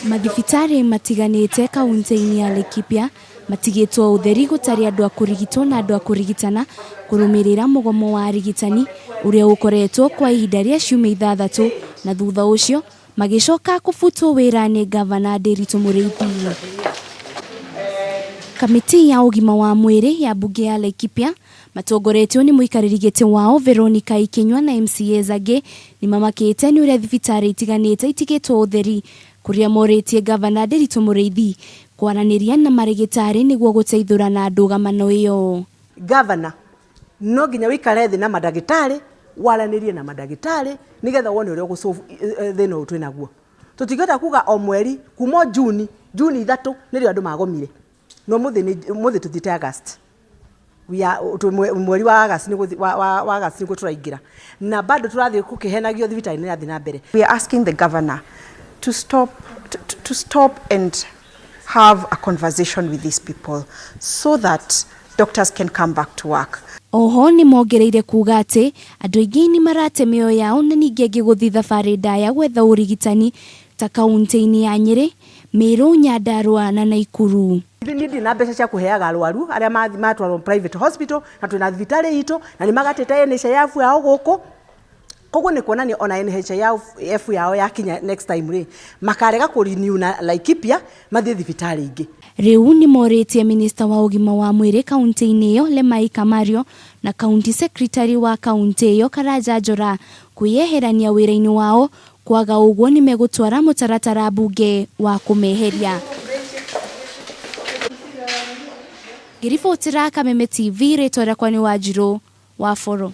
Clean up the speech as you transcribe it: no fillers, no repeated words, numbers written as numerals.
Mathibitarĩ matiganĩte kaunti-inĩ ya Laikipia matigĩtwo ũtheri gũtarĩ andũ a kũrigitwo na andũ a kũrigitana kũrũmĩrĩra mũgomo wa arigitani ũrĩa ũkoretwo kwa ihinda rĩa ciumia ithathatũ na thutha ũcio magĩcoka kũbutwo wĩra nĩ ngavana Ndiritu Mũrĩithi. Kamĩtĩ ya ũgima wa mwĩrĩ ya mbunge ya Laikipia matongoretio nĩ mũikarĩri gĩtĩ wao Veronica Ikinyua na MCAs angĩ nĩmamakĩte nĩ ũrĩa thibitarĩ itiganĩte itigĩtwo ũtheri kũrĩa morĩtie ngavana Ndiritu Mũrĩithi kwaranĩria na marĩgĩtarĩ nĩguo gũteithũrana ndũgamano ĩyo. Ngavana no nginya wĩikare thĩ na mandagĩtarĩ waranĩrie na mandagĩtarĩ nĩgetha wone ũrĩa ũgũ solve thĩna ũyũ twĩnaguo. Tũtingĩhota kuga o mweri kuma o June, June 3 nĩrĩo andũ magomire na ũmũthĩ nĩ ũmũthĩ tũthiĩte August. We are twĩ mweri wa August nĩguo wa August nĩguo tũraingĩra na bado tũrathiĩ gũkĩhenagio thibitarĩ nĩ ĩrathiĩ na mbere. We are asking the governor to stop, to, to stop and have a conversation with these people so that doctors can come back to work. Oho nĩmongereire kuga atĩ andũ aingĩ nĩmarate mĩoyo yao na ningĩ angĩ gũthiĩ thabarĩ ndaya gwetha ũrigitani ta kauntĩ-inĩ ya Nyĩrĩ, Meru, Nyandarua na Naikuru. Niĩ ndirĩ na mbeca cia kũheaga arwaru arĩa matwarwo private hospital na twĩna thibitarĩ itũ na nĩ magatĩte NHIF yao gũkũ. Koguo nĩ kuonania ona NHIF yao yakinya next time rĩ, makarega kũ renew na Laikipia mathiĩ thibitarĩ ingĩ. Rĩu nĩmorĩtie minista wa ũgima wa mwĩrĩ kauntĩ-inĩ ĩyo Lemai Kamario na county secretary wa kauntĩ ĩyo Karanja Njora kwĩyeherania wĩra-inĩ wao kwaga ũguo nĩmegũtwara mũtaratara mbunge wa kũmeheria. Ngĩribotera Kameme TV rĩtwa rĩakwa nĩ Wanjirũ wa Boro.